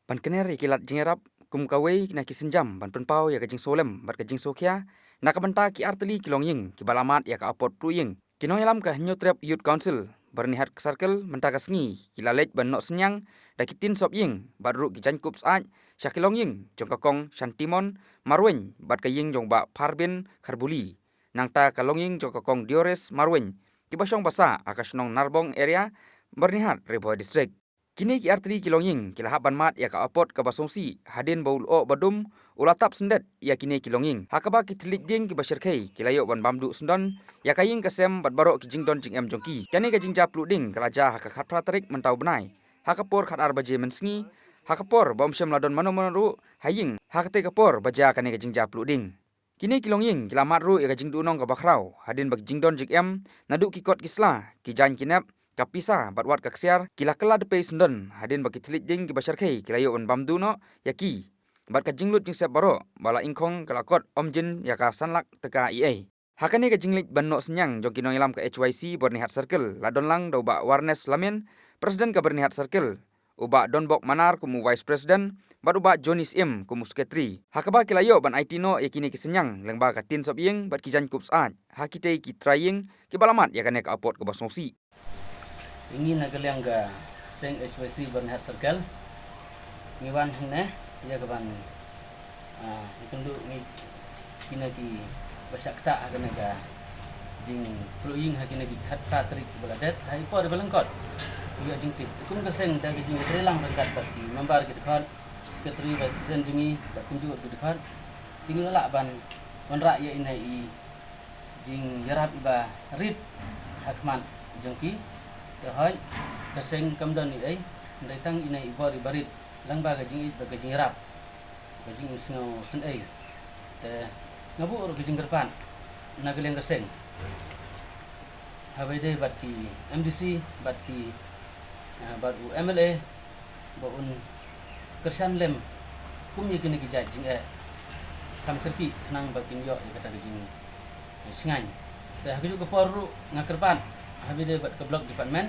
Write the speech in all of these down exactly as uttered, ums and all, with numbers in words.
ban kner ïa ki lad jingïarap kum kawei na ki sienjam ban pynpaw ïa ka jingsngewlem bad ka jingsngewkhia na ka bynta ki artylli ki longïing kiba la mad ïa ka apot pluh ïing. Ki nongïalam ka Hynñiewtrep Youth Council Byrnihat Circle mynta ka sngi ki la leit ban noh synñiang da ki tin sop ïing bad ruh ki jaiñkup syaid sha ki longïing jong ka Kong Shantimon Marwein bad ka ïing jong Bah Pharbin Kharbuli, nangta ka longïing jong ka Kong Diores Marwein, kiba shong basa ha ka shnong Narbong Area, Byrnihat, Ri Bhoi District. Kine ki artylli ki longïing ki la hap ban mad ïa ka apot kaba sngewsih hadien ba u lyoh ba dum u la tap syndet ïa kine ki longïing, ha kaba ki thylliej dieng kiba shyrkhei ki la ïoh ban bam duh syndon ïa ka ïing ka sem bad baroh ki jingdon jingem jong ki. Kane ka jingjia pluh dieng ka la jia ha ka khatphra tarik mynta u bnai, ha ka por khatar baje mynsngi, ha ka por ba ym shym la don mano mano ruh ha ïing ha katei ka por ba jia kane ka jingjia pluh dieng. Kine ki longïing ki la mad ruh ïa ka jingduhnong kaba khraw hadien ba ki jingdon jingem, naduh ki kot ki sla, ki jaiñ ki nep, ka pisa bad wat ka ksiar ki la kylla dpei syndon hadien ba ki thylliej dieng kiba shyrkhei ki la ïoh ban bam duh noh ïa ki, bad ka jinglut jingsep baroh ba la ingkhong ka la kot ym jin ïa ka san lak tyngka ei ei. Ha kane ka jingleit ban noh synñiang jong ki nongïalam ka H Y C Byrnihat Circle la don lang da u Bah Warnes Lamin, President ka Byrnihat Circle, u Bah Donbok Manar kum u Vice President bad u Bah Johnny Syiem kum u Secretary, ha kaba ki la ïoh ban aiti noh ïa kine ki synñiang lyngba ka tin sop ïing bad ki jaiñkup syaid ha kitei ki trai ïing kiba la mad ïa kane ka apot kaba sngewsih. Ïa ngi na ka liang ka seng H Y C Byrnihat Circle, ngi wan hangne ïa ka ban, ah, ïakynduh ngi kine kiba shah ktah ha kane ka jingpluh ïing ha kine ki khatphra tarik kiba la dep, ha i por iba lyngkot ïoh jingtip. Te kum ka seng da ka jingïatreilang ryngkat bad ki member ki dkhot, secretary, vice president jong ngi bad kumjuh ki dkhot, te ngi la lah ban wanrah ïa ine i jingïarap iba rit ha khmat jong ki. Te hooid, ka seng kam don ei ei, hynrei tang ine i bor iba rit lyngba ka jingïeit bad ka jingïarap, ka jingsngew sngewsih. Te nga buh ruh ka jingkyrpad na ka liang ka seng, haba ïadei bad ki M D C bad ki, ah, bad u M L A, ba un kyrshan lem kum ïa kine ki jait jingeh kham kyrkieh khnang ba kin ïoh ïa kata ka jingshngaiñ. Te ha kajuh ka por ruh nga kyrpad haba ïadei bad ka block department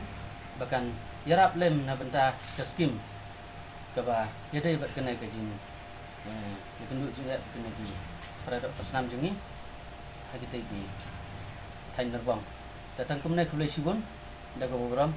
ba kan ïarap lem na bynta ka skim kaba ïadei bad kane ka jing, eh, ïakynduh jingeh bad kine ki para doh para snam jong ngi ha kitei ki thaiñ Narbong. Te tang kumne, khublei shibun da kaba burom.